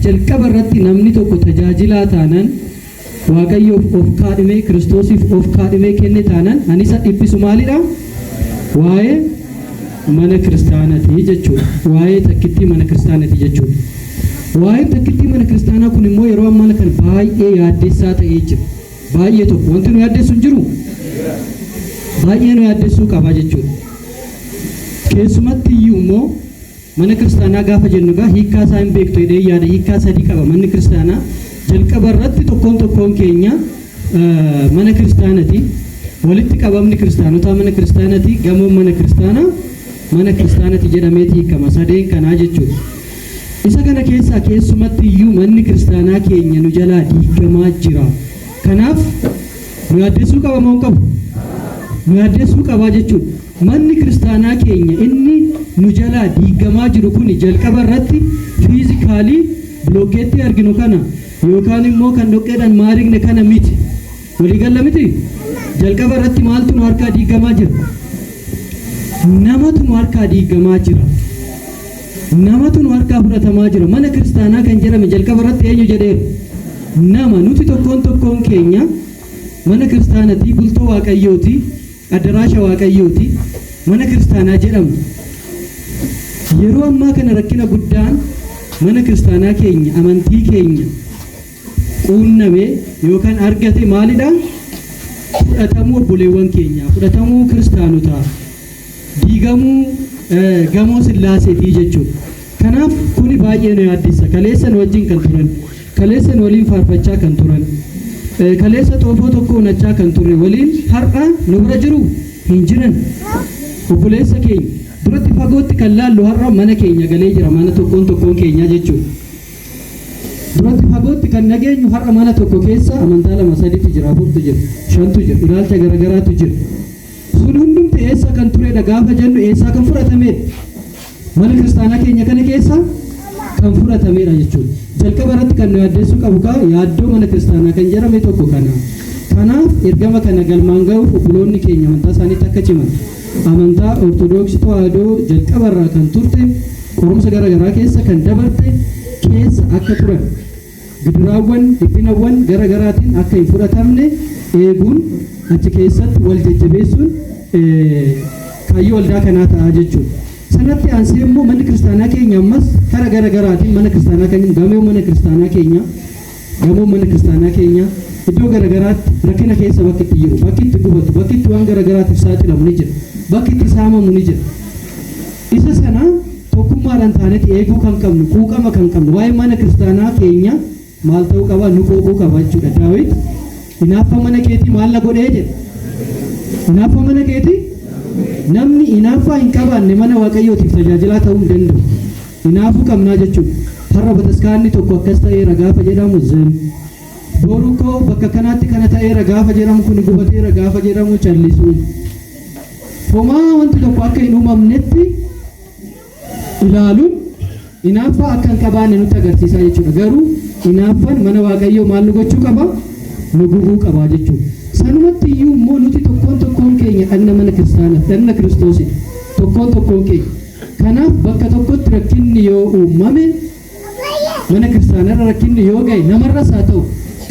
Jalqaba irratti namni tokko tajaajilaa taanaan, Waaqayyoof of kaadhimee, Kiristoosiif of kaadhimee kenne taanaan, ani isa dhiphisu maalidha? Waa'ee mana kiristaanaati jechuudha. Waa'ee takkittii mana kiristaanaati jechuudha. Waa'een takkittii mana kiristaanaa kun immoo yeroo ammaa kana baay'ee yaaddessaa ta'ee jira. Baay'ee tokko wanti nu yaaddessu hin jiru. Baay'ee nu yaaddessuu qaba jechuudha. Keessumatti iyyuu immoo mana kiristaanaa gaafa jennu egaa hiikkaa isaa hin beektu jedhee yaada. Hiikkaa sadii qaba manni kiristaanaa. Jalqaba irratti tokkoon tokkoon keenya mana kiristaanaati. Walitti qabamni kiristaanotaa mana kiristaanaati. Gamoon mana kiristaanaa mana kiristaanaati jedhameeti hiikama. Sadeen kanaa jechuudha. Isa kana keessaa keessumatti iyyuu manni kiristaanaa keenya nu jalaa diigamaa jira. Kanaaf nu yaaddessuu qaba moo hin qabu? Nu yaaddessuu qabaa jechuudha. Manni kiristaanaa keenya inni nu jalaa diigamaa jiru kun jalqaba irratti physically bilookeettii arginu kana yookaan immoo kan dhoqqeedhaan maarigne kana miti. Waliigalla miti? Jalqaba irratti maaltu nu harkaa diigamaa jira? Namatu nu harkaa diigamaa jira. Namatu nu harkaa fudhatamaa jira. Mana kiristaanaa kan jedhame jalqaba irratti eenyu jedheera? Nama. Nuti tokkoon tokkoon keenya mana kiristaanatii, bultoo Waaqayyooti, addaraasha Waaqayyooti, mana kiristaanaa jedhamu. Yeroo ammaa kana rakkina guddaan mana kiristaanaa keenya, amantii keenya quunname yookaan argate maalidha? Fudhatamuu obboleewwan keenyaa, fudhatamuu kiristaanotaa, diigamuu gamoo Sillaaseetii jechuudha. Kanaaf kuni baay'ee nu yaaddessa. Kaleessa nu wajjin kan turan, kaleessa nu waliin faarfachaa kan turan, kaleessa xoofoo tokko unachaa kan turre waliin har'a nu bira jiru hin jiran. Obboleessa keenya duratti fagootti kan laallu har'a mana keenya galee jira, mana tokkoon tokkoon keenyaa jechuudha. Duratti fagootti kan nageenyu har'a mana tokko keessa amantaa lama sadiitu jira, afurtu jira, shantu jira, ilaalcha garagaraatu jira. Sun hundumti eessa kan turedha gaafa jennu, eessaa kan fudhatamedha? Mana kiristaanaa keenya kana keessa kan fudhatamedha jechuudha. Jalqaba irratti kan nu yaaddessuu qabu kaa yaaddoo mana kiristaanaa kan jedhame tokko kana. Kanaaf ergama kana galmaan ga'uuf obboloonni keenya amantaa isaaniitti akka ciman, amantaa Ortodoksii Tawaahidoo jalqaba irraa kan turte, qorumsa gara garaa keessa kan dabarte keessa akka turan, gidiraawwan dhiphinawwan gara garaatiin akka hin fudhatamne eeguun, achi keessatti wal jajjabeessuun kaayyoo waldaa kanaa ta'a jechuudha. Sanatti aansee immoo manni kiristaanaa keenya ammas kara gara garaatiin mana kiristaanaa keenya, gamoo mana kiristaanaa keenya, gamoo mana kiristaanaa keenya iddoo gara garaatti rakkina keessa bakki itti jiru, bakki itti gubatu, bakki itti waan gara garaatiif saaxilamu ni jira, bakki itti saamamu ni jira. Isa sana tokkummaadhaan taanetti eeguu kan qabnu, quuqama kan qabnu, waa'ee mana kiristaanaa keenya maal ta'uu qaba? Nu quuquu qaba jechuudha. Daawit "Hinaaffaa mana keetii maal na godhee?" jedha. Hinaaffaa mana keetii, namni hinaaffaa hin qabaanne mana Waaqayyootiif tajaajilaa ta'uu hin danda'u. Hinaafuu qabnaa jechuudha. Har'a bataskaanni tokko akkas ta'eera gaafa jedhamu zem. Boru koo bakka kanaatti kana ta'eera gaafa jedhamu, kun gubateera gaafa jedhamu callisuun. Homaa wanti tokko akka hin uumamnetti ilaaluun hinaaffaa akka hin qabaanne nutti agarsiisaa jechuudha. Garuu hinaaffaan mana Waaqayyoo maal nu gochuu qaba? Nu gubuu qaba jechuudha. Sanumatti iyyuu immoo nuti tokkoon tokkoon keenya dhagna mana kiristaanaa, dhagna Kiristoosidha. Tokkoon tokkoon keenya. Kanaaf bakka tokkotti rakkinni yoo uumame, mana kiristaanarra rakkinni yoo ga'e, namarras haa ta'u,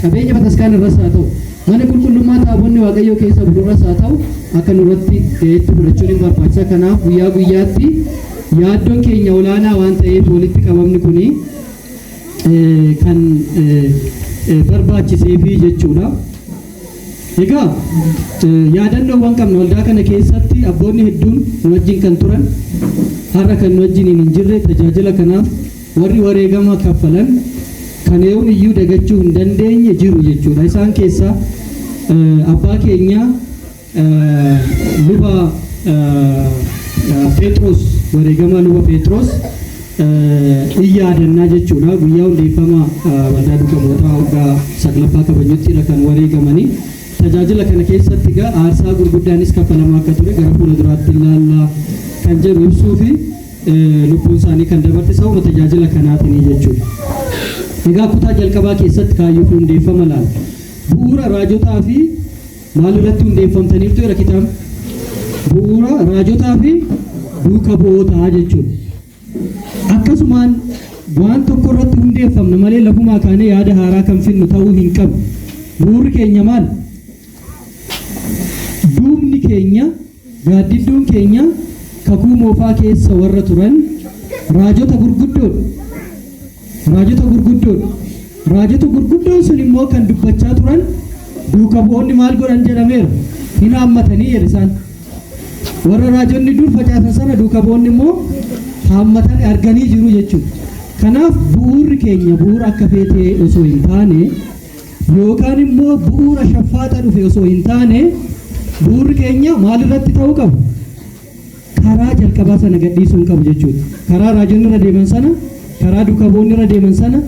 qabeenya bataskaanarras haa ta'u, mana qulqullummaa taabonni Waaqayyoo keessa bulurras haa ta'u, akka nurratti ga'eetti fudhachuun hin barbaachisa. Kanaaf guyyaa guyyaatti yaaddoon keenya olaanaa waan ta'eef walitti qabamni kuni kan barbaachiseefi jechuudha. Egaa yaadannoowwan qabna. Waldaa kana keessatti abboonni hedduun nu wajjin kan turan har'a kan nu wajjin hin jirre, tajaajila kanaaf warri wareegama kaffalan kan yoom iyyuu dagachuu hin dandeenye jiru jechuudha. Isaan keessaa abbaa keenya Luba Phexros, wareegama Luba Phexros in yaadannaa jechuudha. Guyyaa hundeeffama waldaa duuka bu'ootaa waggaa saglaffaa kabajuttiidha kan wareegamanii. Tajaajila kana keessatti egaa aarsaa gurguddaanis kaffalamaa akka ture gara fuula duraatti ilaallaa kan jedhu ibsuu fi lubbuun isaanii kan dabarte sababa tajaajila kanaatiin jechuudha. Egaa kutaa jalqabaa keessatti kaayyoo fi hundeeffama laala. Bu'uura raajotaa fi maal irratti hundeeffamtaniirtu jedha kitaabni? Bu'uura raajotaa fi duuka bu'ootaa jechuudha. Akkasumaan Waan tokko irratti hundeeffamna malee lafumaa kaanee yaada haaraa kan finnu ta'uu hin qabu. Bu'uurri keenya maal? Duubni keenya, gaaddidduun keenya Kakuu Moofaa keessa warra turan raajota gurguddoodha. Raajota gurguddoodha. Raajota gurguddoon sun immoo kan dubbachaa turan duuka bu'oonni maal godhan jedhameera? Hin haammatanii jedhe isaan. Warra raajonni dur facaasan sana duuka bu'oonni immoo haammatanii arganii jiru jechuudha. Kanaaf bu'uurri keenya bu'uura akka feetee osoo hin taane, yookaan immoo bu'uura shaffaaxa dhufe osoo hin taane, bu'uurri keenya maalirratti ta'uu qabu? Karaa jalqabaa sana gadhiisuu hin qabu jechuudha. Karaa raajonni irra deeman sana, karaa duuka bu'oonni irra deeman sana,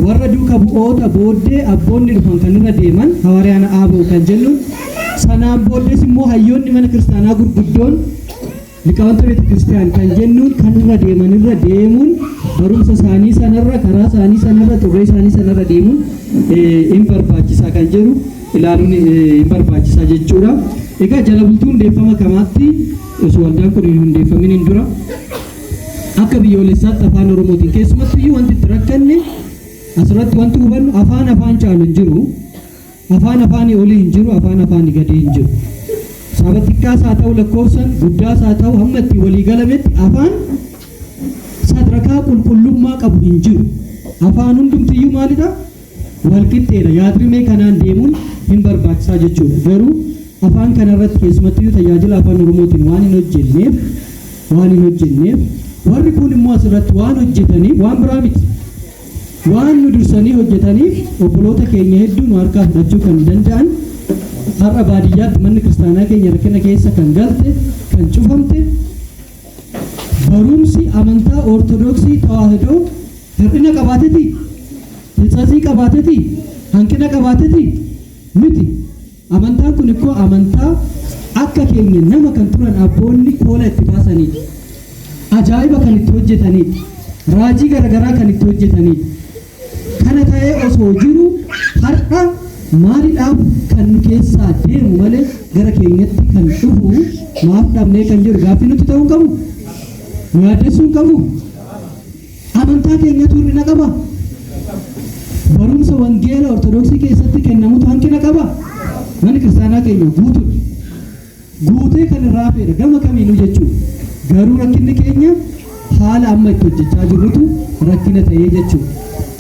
warra duuka bu'oota booddee abboonni dhufan kan irra deeman Hawaariyaana Aabaw kan jennuun, sanaan booddees immoo hayyoonni mana kiristaanaa gurguddoon liqaawwanta beeta kiristiyaan kan jennuun kan irra deeman irra deemuun, barumsa isaanii sanarra, karaa isaanii sanarra, xurree isaanii sanarra deemuun hin barbaachisaa kan jedhu ilaaluun hin barbaachisaa jechuudha. Egaa jala bultii hundeeffama kamaatti, osoo waldaan kun hin hundeeffamin dura, akka biyyoolessaatti afaan Oromootiin keessumattuu iyyuu wanti itti rakkanne, asirratti wanti hubannu, afaan afaan caalu hin jiru. Afaan afaanii olii hin jiru, afaan afaanii gadii hin jiru. Saba xiqqaas haa ta'u, lakkoofsan guddaas haa ta'u, hamma itti walii galametti afaan sadarkaa qulqullummaa qabu hin jiru. Afaan hundumtiyyuu maalidha? Walqixxeedha. Yaadrimee kanaan deemuun hin barbaachisaa jechuudha. Garuu afaan kanarratti keessumattiyyuu tajaajila afaan Oromootiin waan hin hojjenneef, warri kun immoo asirratti waan hojjetaniif, waan biraa miti. Waan nu dursanii hojjetaniif obboloota keenya hedduu nu harkaa fudhachuu kan danda'an, har'a baadiyyaatti manni kiristaanaa keenya rakkina keessa kan galte, kan cufamte, barumsi amantaa Ortodoksii Tawaahidoo hir'ina qabaateti, hitsasii qabaateti, hanqina qabaateti miti. Amantaan kun ikkoo amantaa akka keenya nama kan turan abboonni koola itti baasaniidha. Ajaa'iba kan itti hojjetaniidha. Raajii garaagaraa kan itti hojjetaniidha. Kana ta'ee osoo jiru har'a maaliidhaaf kan nu keessaa deemu malee gara keenyatti kan dhufu maaf dhabnee kan jedhu gaaffii nutti ta'uu qabu. Nu yaaddessuu hin qabu. Amantaa keenyatu hir'ina qaba. Barumsa wangeela Ortodoksii keessatti kennamutu hanqina qaba. Manni kiristaanaa keenya guutuudha. Guutee kan irraa hafeedha gama kamiinuu jechuudha. Garuu rakkinni keenya haala amma itti hojjechaa jirrutu rakkina ta'ee jechuudha.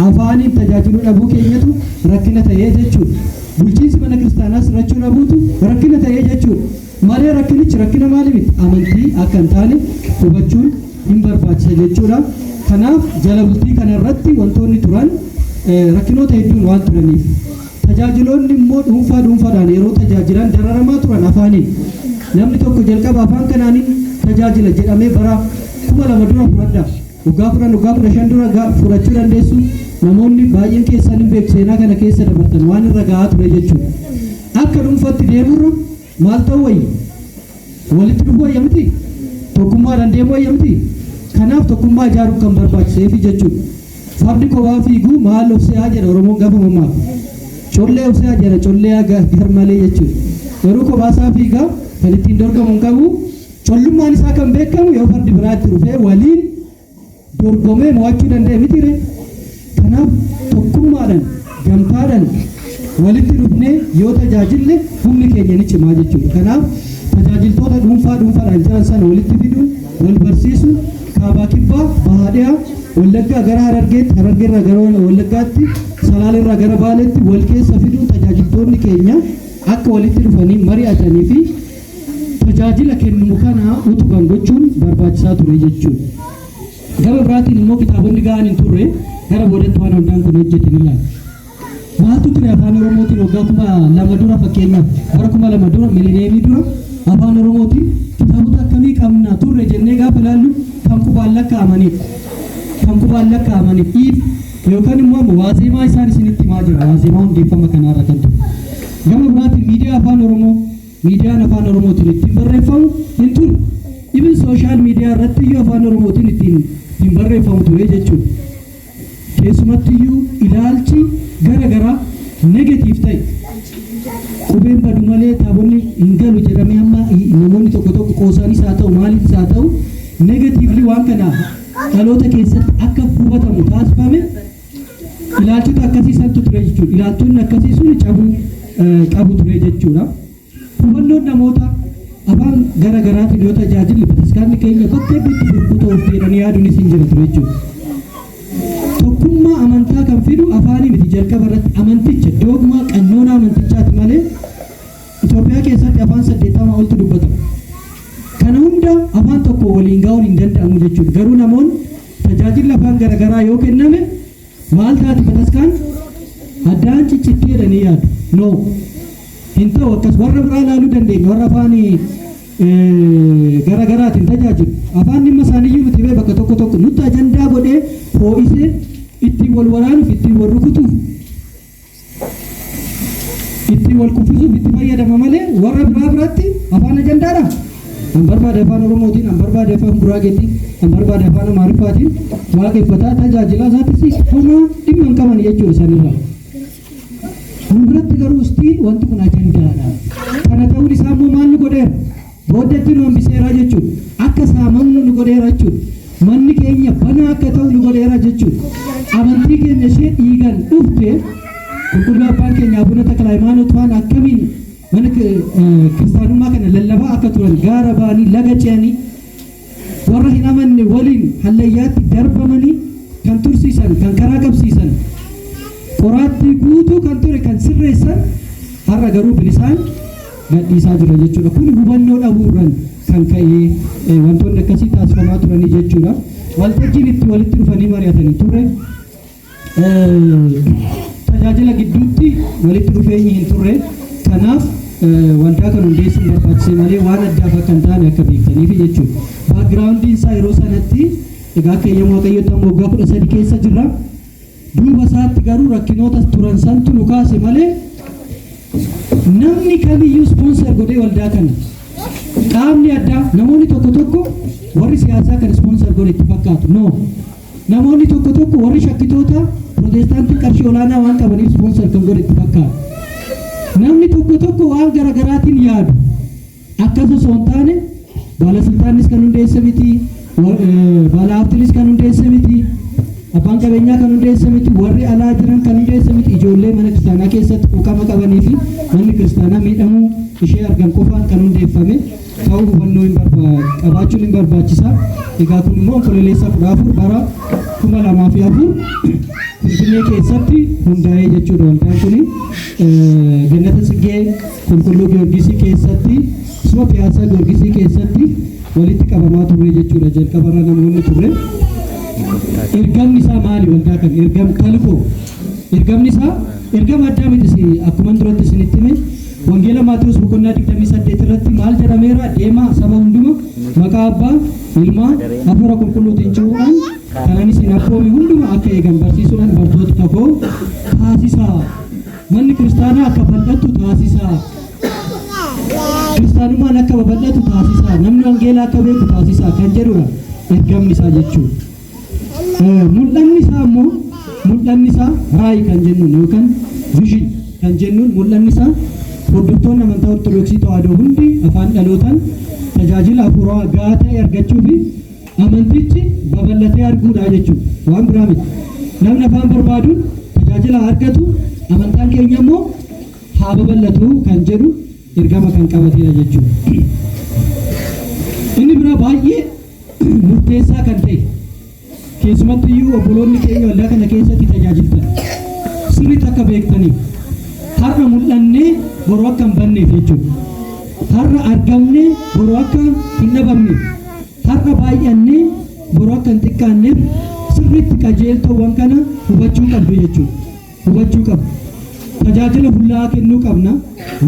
Afaaniin tajaajiluu dhabuu keenyatu rakkina ta'ee jechuudha. Bulchiinsi mana kiristaanaa sirrachuu dhabuutu rakkina ta'ee jechuudha. Malee rakkinichi rakkina maali miti? Amantii akka hin taane hubachuun hin barbaachisa jechuudha. Kanaaf jala bultii kanarratti wantoonni turan rakkinoota hedduun waan turaniif, tajaajiloonni immoo dhuunfaa dhuunfaadhaan yeroo tajaajilan dararamaa turan afaaniin. Namni tokko jalqaba afaan kanaaniin tajaajila jedhamee bara 2000 dura fudhadha. Waggaa 10, waggaa 15 dura fudhachuu dandeessu. Namoonni baay'een keessan hin beeku, seenaa kana keessa dabartan waan irra gahaa ture jechuudha. Akka dhuunfatti deemurra maal ta'uu wayya? Walitti dhufuu wayya miti? Tokkummaadhaan deemuu wayya miti? Kanaaf tokkummaa ijaaruun kan barbaachiseefi jechuudha. Fardi kophaa fiiguu maal of se'aa jedha Oromoon gaafa mammaaku. Collee of se'aa jedha, collee gar malee jechuudha. Garuu kophaa isaa fiigaa kan ittiin dorgomu hin qabu. Collummaan isaa kan beekamu yoo fardi biraa itti dhufee waliin dorgomee mo'achuu danda'e miti ree? Kanaaf tokkummaadhaan, gamtaadhaan walitti dhufnee yoo tajaajille humni keenya ni cimaa jechuudha. Kanaaf tajaajiltoota dhuunfaa dhuunfaadhaan jiran sana walitti fiduun, wal barsiisuu, kaabaa kibbaa, bahaa dhiyaa, Wallaggaa gara Harargeetti, Harargeerraa gara Wallaggaatti, Salaalerraa gara Baaleetti wal keessa fiduun tajaajiltoonni keenya akka walitti dhufanii mari'atanii fi tajaajila kennamu kana utuban gochuun barbaachisaa ture jechuudha. Gama biraatiin immoo kitaabonni ga'aan hin turre. Gara boodatti waan waldaan kun hojjete ni ilaalla. Maaltu ture afaan Oromootiin waggaa 2000 dura? Fakkeenyaaf bara 2000 dura, milineemii dura, afaan Oromootiin kitaabota akkamii qabna turre jennee gaafa ilaallu kan qubaan lakkaa'amanidha. Kan qubaan lakkaa'amanidha. Dhiif yookaan immoo amma waazeemaa isaan isinitti himaa jira. Waazeemaa hundeeffama kanaarra kan ture. Gama biraatiin miidiyaa afaan Oromoo, miidiyaan afaan Oromootiin ittiin barreeffamu hin turre. Ibin social media irratti iyyuu afaan Oromootiin ittiin hin barreeffamu ture jechuudha. Keessumattiyyuu ilaalchi gara garaa negative ta'e, qubeen badu malee taabonni hin galu jedhamee hamma namoonni tokko tokko qoosaanis haa ta'u, maaliifis haa ta'u, negatively waan kana dhaloota keessatti akka hubatamu taasifame. Ilaalchota akkasii santu ture jechuudha. Ilaalchonni akkasii sun cabuu qabu ture jechuudha. Hubannoon namoota afaan gara garaatiin yoo tajaajilli bataskaanni keenya bakka hedduutti burkutoof jedhanii yaaduunis hin jira ture jechuudha. Tokkummaa amantaa kan fidu afaanii miti, jalqaba irratti amanticha, doogmaa, qannoona amantichaati malee. Itoophiyaa keessatti afaan 80 oltu dubbatama. Kana hunda afaan tokko waliin ga'uun hin danda'amu jechuudha. Garuu namoonni tajaajilli afaan garaagaraa yoo kenname maal taati, bataskaan addaan ciccitti jedhanii yaadu. No. Hin ta'u akkas. Warra biraa ilaaluu dandeenya, warra afaan garaagaraatiin tajaajilu. Afaan dhimma isaaniiyyuu miti bee bakka tokko tokko nutti ajandaa godhee hoo'isee ittiin wal waraanuuf, ittiin wal rukutuuf, ittiin wal kuffisuuf itti fayyadama malee warra biraa biratti afaan ajandaadha. An barbaade afaan Oromootiin, an barbaade afaan Guraageetiin, an barbaade afaan Amaariffaatiin waaqeffataa tajaajilaa isaatis homaa dhimma hin qaban jechuudha isaanirraa. Nu biratti garuu still wanti kun ajandaadha. Kana ta'uun isaa immoo maal nu godheera? Booddeetti nu hambiseera jechuudha. Akka saamamnu nu godheera jechuudha. Manni keenya banaa akka ta'u nu godheera jechuudha. Amantii keenya ishee dhiigan dhufte, qulqulluu abbaan keenya Abuna Takla Hayimaanoot faana akkamiin mana kiristaanummaa kana lallabaa akka turan, gaara ba'anii, laga ce'anii, warra hin amanne waliin hallayyaatti darbamanii kan tursiisan, kan karaa qabsiisan, qoraattii guutuu kan ture kan sirreessan, har'a garuu bilisaan gadhiisaa jira jechuudha. Kun hubannoo dhabuurraan kan ka'ee wantoonni akkasii taasifamaa turanii jechuudha. Waltajjiin itti walitti dhufanii mari'atanii turre, tajaajila gidduutti walitti dhufeenyi hin turre. Kanaaf waldaa kan hundeessuun barbaachise malee waan addaaf akka hin taane akka beektaniif jechuudha. Backgroundiin isaa yeroo sanatti egaa akka eeyyama Waaqayyootti amma waggaa 13 keessa jirra. Duuba isaatti garuu rakkinoota turan santu nu kaase malee namni kamiyyuu sponsor godhee waldaa kana qaamni addaa, namoonni tokko tokko warri siyaasaa kan sponsor godhe itti fakkaatu. No. Namoonni tokko tokko warri shakkitoota pirootestaantii qarshii olaanaa waan qabaniif sponsor kan godhe itti fakkaatu. Namni tokko tokko waan garaagaraatiin yaadu. Akkas osoo hin taane baalasiltaannis kan hundeesse miti, baalahaabtinis kan hundeesse miti, abbaan qabeenyaa kan hundeesse miti, warri alaa jiran kan hundeesse miti, ijoollee mana kiristaanaa keessatti quuqama qabanii fi manni kiristaanaa miidhamuu ishee argan qofaan kan hundeeffame ta'uu hubannoo hin qabaachuun hin barbaachisa. Egaa kun immoo Onkololeessa 14 bara 2004 Finfinnee keessatti hundaa'ee jechuudha waldaan kuni. Gannata Tsiggee Qulqulluu Giyoorgisii keessatti, suma Piyaasaa Giyoorgisii keessatti walitti qabamaa turre jechuudha jalqabarra namoonni turre. Ergamni isaa maali waldaa kan? Ergam talqoo. Ergamni isaa ergama addaa miti, akkuma duratti isinitti hime. Wangeela Maatiyus boqonnaa 28 irratti maal jedhameera? Deemaa, saba hunduma maqaa Abbaa, Ilmaa, Hafuura Qulqulluutiin cuuphuudhaan kanan isin abboome hunduma akka eegan barsiisuudhaan bartoota tokko taasisaa. Manni kiristaanaa akka bal'attu taasisaa. Kiristaanummaan akka babal'atu taasisaa. Namni wangeela akka beeku taasisaa kan jedhudha ergamni isaa jechuudha. Mul'anni isaa immoo, mul'anni isaa raayii kan jennuun yookaan vision kan jennuun, mul'anni isaa hordoftoonni amantaa Ortodoksii Tawaahidoo hundi afaan dhalootaan tajaajila hafuuraa gahaa ta'e argachuu fi amantichi babal'atee arguudha jechuudha. Waan biraa miti. Namni afaan barbaaduun tajaajila argatu, amantaan keenya immoo haa babal'atu kan jedhu ergama kan qabateedha jechuudha. Inni biraa baay'ee murteessaa kan ta'e, keessumattu iyyuu obboloonni keenya waldaa kana keessatti tajaajiltan sirriitti akka beektaniif, har'a mul'annee boru akka hin banneef jechuudha. Har'a argamnee boru akka hin dhabamneef, har'a baay'annee boru akka hin xiqqaanneef sirriitti qajeeltoowwan kana hubachuu qabdu jechuudha. Hubachuu qabdu. Tajaajila fulla'aa kennuu qabna.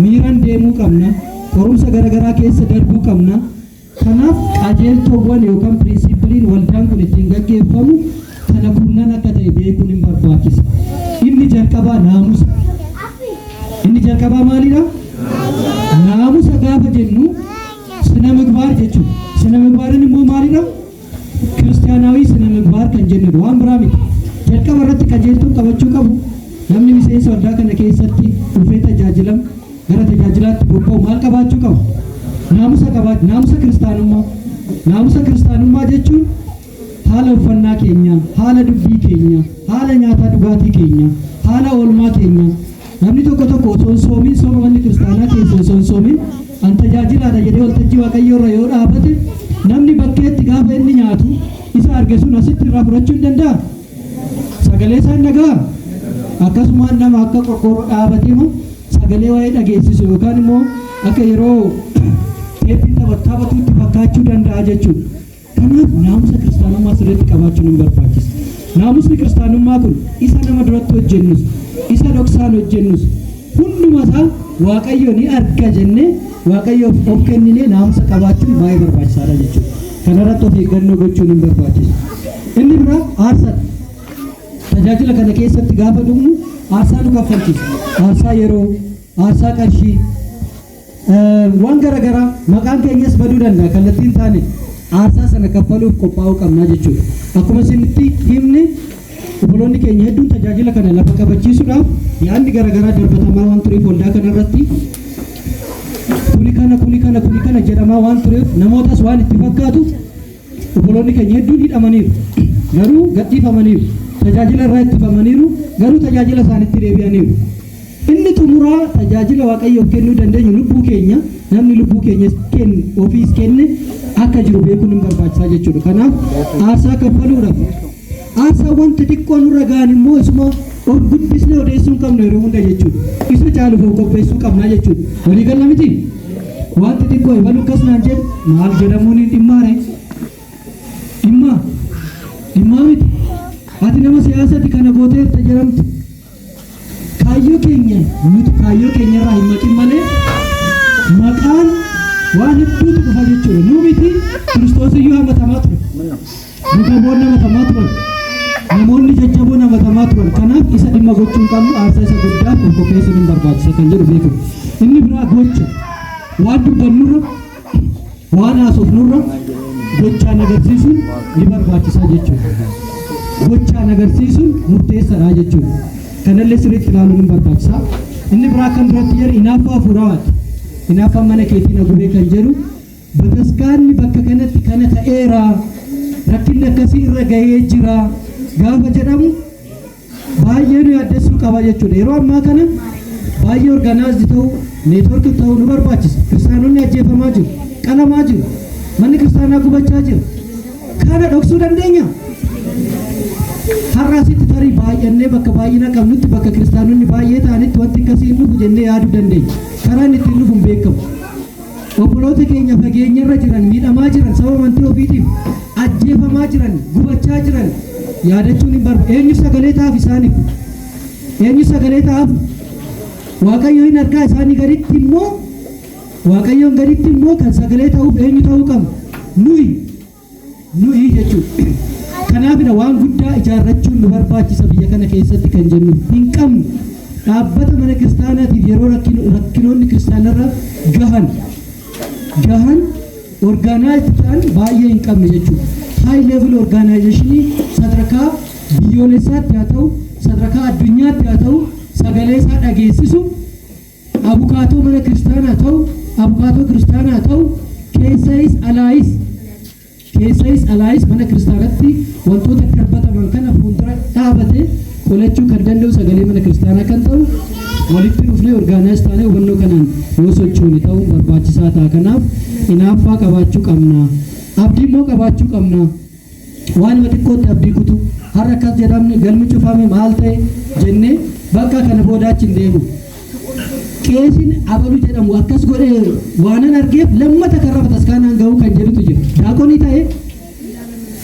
Miiran deemuu qabna. Qorumsa garaagaraa keessa darbuu qabna. Kanaaf qajeeltoowwan yookaan principleiin waldaan kun ittiin gaggeeffamu kana kurnan akka ta'e beekuun hin barbaachisa. Inni jalqabaa naamusa. Inni jalqabaa maalidha? Naamusa gaafa jennu ስነ ምግባር jechuudha. ስነ ምግባርን immoo maalidha? ክርስቲያናዊ ስነ ምግባር kan jennudha. Waan biraa miti. Jalqaba irratti qajeeltoon qabachuu qabu namni miseensa waldaa kana keessatti dhufee tajaajilamu, gara tajaajilaatti bobba'u maal qabaachuu qaba? Naamusa qabaachuu, naamusa kiristaanummaa. Naamusa kiristaanummaa jechuun Haala uffannaa keenya, haala dubbii keenya, haala nyaataa dhugaatii keenya, haala oolmaa keenya. Namni tokko tokko osoo hin soomin, sooma manni kiristaanaa keessa osoo hin soomin, an tajaajilaadha jedhee waltajjii Waaqayyoo irra yoo dhaabate, namni bakkeetti gaafa inni nyaatu isa arge sun asitti irraa fudhachuu hin danda'a? Sagalee isaan dhaga'a? Akkasumaan nama akka qorqoorroo dhaabatee moo sagalee waa'ee dhageessisu yookaan immoo akka yeroo teeppiin taphatuutti fakkaachuu danda'a jechuudha. Kanaaf naamusa kiristaanummaa sirriitti qabaachuun hin barbaachisa. Naamusni kiristaanummaa kun isa nama duratti hojjennus, isa dhoksaan hojjennus, hunduma isaa Waaqayyo ni arga jennee Waaqayyoof of kenninee naamusa qabaachuun baay'ee barbaachisaadha jechuudha. Kanarratti of eeggannoo gochuun hin barbaachisu. Inni biraa aarsaadha. Tajaajila kana keessatti gaafa dhumnu aarsaa nu kaffalchiisa. Aarsaa yeroo, aarsaa qarshii, waan garaagaraa, maqaan keenyas baduu danda'a kallattiin taane aarsaa sana kaffaluuf qophaa'uu qabnaa jechuudha. Akkuma isinitti himne, obboloonni keenya hedduun tajaajila kana lafa qabachiisuudhaaf yaadni garaagaraa darbatamaa waan tureef, waldaa kanarratti kuni kana, kuni kana, kuni kana jedhamaa waan tureef, namootas waan itti fakkaatu, obboloonni keenya hedduun hidhamaniiru, garuu gadhiifamaniiru. Tajaajila irraa ittifamaniiru, garuu tajaajila isaanitti deebi'aniiru. Inni xumuraa, tajaajila Waaqayyoof kennuu dandeenyu lubbuu keenya. Namni lubbuu keenya kenne, ofiis kenne akka jiru beekuun hin barbaachisaa jechuudha. Kanaaf aarsaa kaffaluudhaaf, aarsaa wanti xiqqoo nurra ga'an immoo isuma of guddisnee odeessuu hin qabnu yeroo hunda jechuudha. Isa caaluuf of qopheessuu qabnaa jechuudha. Walii galla miti? Wanti xiqqoo ebalu akkas naan jedhu maal jedhamuun hin dhimmaare? Dhimmaa? Dhimmaa miti. Ati nama siyaasati, kana gooteerta jedhamti. Kaayyoo keenya, nuti kaayyoo keenya irraa hin maqin malee maqaan waan hedduutu dhufa jechuudha. Nu miti, Kiristoos iyyuu hamatamaa ture. Duuka hamatamaa turan. Namoonni jajjaboon hamatamaa turan. Kanaaf isa dhimma gochuu hin qabnu, aarsaa isa guddaaf of qopheessuun hin barbaachisa kan jedhu beekamu. Inni biraa gocha. Waan dubbannurra, waan haasofnurra gochaan agarsiisuun ni barbaachisa jechuudha. Gochaan agarsiisuun murteessaadha jechuudha. Kanallee sirriitti ilaaluun hin barbaachisa. Inni biraa kan duratti jedhu hinaaffaa hafuurawaati. Hinaaffaan mana keetii na gubee kan jedhu, bataskaanni bakka kanatti kana ta'eera, rakkinni akkasii irra gahee jira gaafa jedhamu baay'ee nu yaaddessuu qaba jechuudha. Yeroo ammaa kana baay'ee organized ta'uu, network ta'uu nu barbaachisa. Kiristaanonni ajjeefamaa jiru, qalamaa jiru, manni kiristaanaa gubachaa jira. Kana dhoksuu dandeenya? Har'a asitti tarii baay'annee bakka baay'ina qabnutti, bakka kiristaanonni baay'ee ta'anitti wanti akkasii hin dhufu jennee yaaduu dandeenya. Karaan ittiin dhufu hin beekamu. Obboloota keenya fageenyarra jiran, miidhamaa jiran, sababa amantii ofiitiif ajjeefamaa jiran, gubachaa jiran yaadachuun hin barbaadu. Eenyu sagalee ta'aaf isaaniif? Eenyu sagalee ta'aaf? Waaqayyo hin argaa. Isaanii gaditti immoo, Waaqayyoon gaditti immoo kan sagalee ta'uuf eenyu ta'uu qabna? Nuyi. Nuyi jechuudha. Kanaafidha waan guddaa ijaarrachuun nu barbaachisa biyya kana keessatti kan jennu. Hin qabnu. Dhaabbata mana kiristaanaatiif yeroo rakkinoonni kiristaanarra gahan organized ta'an baay'ee hin qabne jechuudha. High level organizationii sadarkaa biyyoolessaatti haa ta'u, sadarkaa addunyaatti haa ta'u, sagalee isaa dhageessisu, abukaatoo mana kiristaanaa ta'u, abukaatoo kiristaanaa ta'u, keessayis alaayis mana kiristaanatti wantoota darbataman kana fuuldura dhaabate qolachuu kan danda'u, sagalee mana kiristaanaa kan ta'u, walitti dhufnee organize taanee hubannoo kanaan yoo sochoone ta'uun barbaachisaa ta'a. Kanaaf hinaaffaa qabaachuu qabna. Abdii immoo qabaachuu qabna. Waanuma xiqqootti abdii kutu, har'a akkas jedhamne, galmi cufame, maal ta'e jennee bakka kana booda achi hin deemu. Qeesiin abalu jedhamu akkas godhee waanan argeef lammata karra bataskaanaan ga'uu kan jedhutu jira. Daaqonii ta'e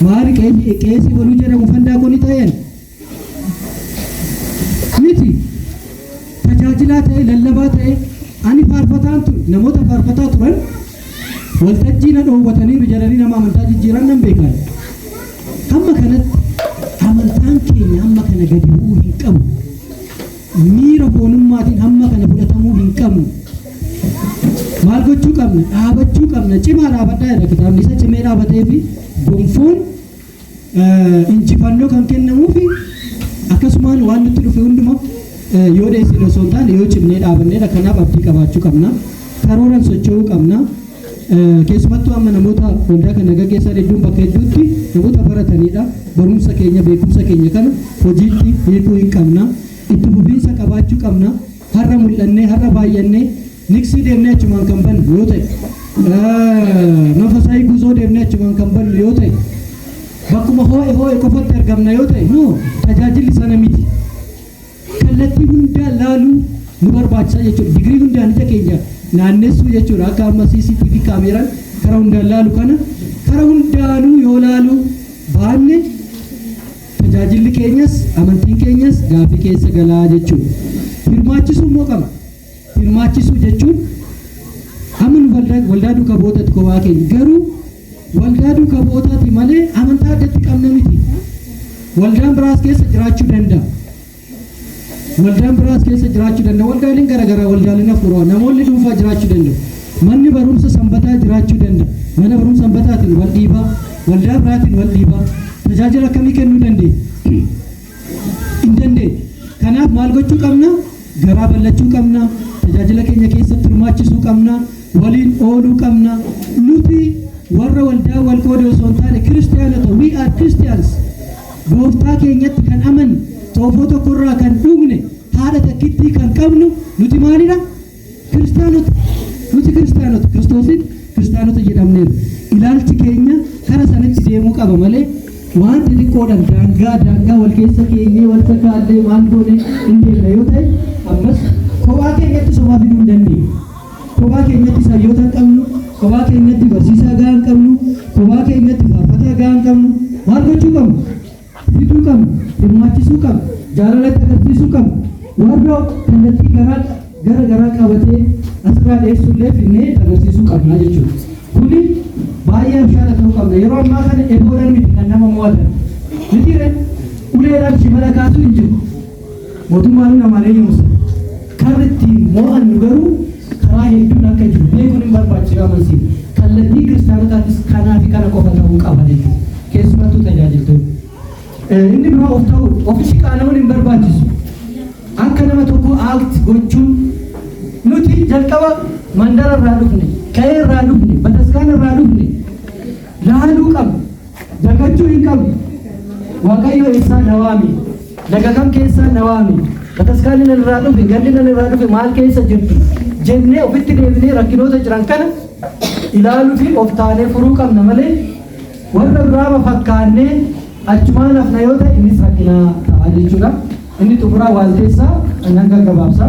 maali? Qeesii abaluu jedhamu fan daaqonii ta'een miti. Tajaajilaa ta'e, lallabaa ta'e, ani faarfataan ture, namoota faarfataa turan waltajjii na dhoowwataniiru jedhanii nama amantaa jijjiiran nan beekan. Hamma kanatti amantaan keenya hamma kana gadi bu'uu hin qabu. Miira foonummaatiin hamma kana fudhatamuu hin qabnu. Maal gochuu qabna? Dhaabachuu qabna. Cimaa dhaabadhaa jedha kitaabni. Isa cimee dhaabatee fi gonfoon injifannoo kan kennamuufi akkasumaan waan nutti dhufe hunduma yoo dheessine osoo hin taane yoo cimnee dhaabanneedha. Kanaaf abdii qabaachuu qabna. Karooran socho'uu qabna. Keessumattuu amma namoota waldaa kana gaggeessan hedduun bakka hedduutti namoota baratanidha. Barumsa keenya, beekumsa keenya kana hojiitti hiikuu hin qabna. Itti fufiinsa qabaachuu qabna. Har'a mul'annee, har'a baay'annee, niksii deemnee achumaan kan bannu yoo ta'e, መንፈሳዊ ጉዞ deemnee achumaan kan bannu yoo ta'e, bakkuma hoo'e hoo'e qofatti argamna yoo ta'e, no, tajaajilli sana miti. Kallattii hundaan laaluu nu barbaachisa jechuudha. Digirii hundaan ija keenya naannessuu jechuudha. Akka amma CCTV kaameraan karaa hundaan laalu kana karaa hundaanuu yoo laalu baanne, tajaajilli keenyas amantiin keenyas gaaffii keessa galaa jechuudha. Hirmaachisuu immoo qaba. Hirmaachisuu jechuun amma nu waldaa duukaa bu'ootaati kophaa keenya, garuu waldaa duukaa bu'ootaati malee amantaa addatti qabna miti. Waldaan biraas keessa jiraachuu danda'a. Waldaan biraas keessa jiraachuu danda'a. Waldaaleen garaagaraa, waldaaleen afuuraa, namoonni dhuunfaa jiraachuu danda'u. Manni barumsa sanbataa jiraachuu danda'a. Mana barumsa sanbataatiin wal dhiibaa, waldaa biraatiin wal dhiibaa. Tajaajila akkamii kennuu dandeenya? Hin dandeenye. Kanaaf maal gochuu qabna? Garaa bal'achuu qabna. Tajaajila keenya keessatti hirmaachisuu qabna. Waliin ooluu qabna. Nuti warra waldaa wal qoode osoo hin taane kiristaanota, we are Christians. Gooftaa keenyatti kan amanne, xoofoo tokkorraa kan dhugne, haadha takkittii kan qabnu, nuti maalidha? Kiristaanota. Nuti kiristaanota. Kiristoosiin kiristaanota jedhamneerra. Ilaalchi keenya kara sanatti deemuu qaba malee waan xixiqqoodhaan daangaa daangaa wal keessa keenyee, wal sakaallee, maal goone hin deemne yoo ta'e, ammas kophaa keenyatti somaa fiduu hin dandeenyu. Kophaa keenyatti sayyoota hin qabnu, kophaa keenyatti barsiisaa gahaa hin qabnu, kophaa keenyatti faarfataa gahaa hin qabnu. Maal gochuu qabnu? Fiduu qabnu, hirmaachisuu qabnu, jaalalatti agarsiisuu qabnu. Warra kallattii garaa gara garaa qabatee asirraa dhiyeessuullee finnee agarsiisuu qabna jechuudha. Kuni baay'ee abshaala ta'uu qabna. Yeroo ammaa kana eboodhaan miti kan nama mo'atan. Mitiire, uleedhaan shimala kaasuu hin jiru. Mootummaan namaan eeyyamsa. Karri ittiin mo'annu garuu karaa hedduun akka jiru beekuun hin barbaachisu amansiisa. Kallattii kiristaanotaatis kanaa fi kana qofa ta'uu qaba jechuudha. Keessumattuu tajaajiltoonni. Inni biraa of ta'uu, ofitti qaana'uun hin barbaachisu. Akka nama tokko act gochuun, nuti jalqaba mandara irraa dhufne, ka'ee irraa dhufne, bataskaana irraa dhufne laaluu qabna. Dagachuu hin qabnu. Waaqayyo eessaa na waame? Laga kam keessaa na waame? Bataskaanni nan irraa dhufe, gandi nan irraa dhufe maal keessa jirti? Jennee ofitti deebinee rakkinoota jiran kana ilaaluu fi of taanee furuu qabna malee, warra biraama fakkaannee achumaan hafna yoo ta'e, innis rakkinaa ta'a jechuudha. Inni xumuraa waalteessaa nan gaggabaabsa.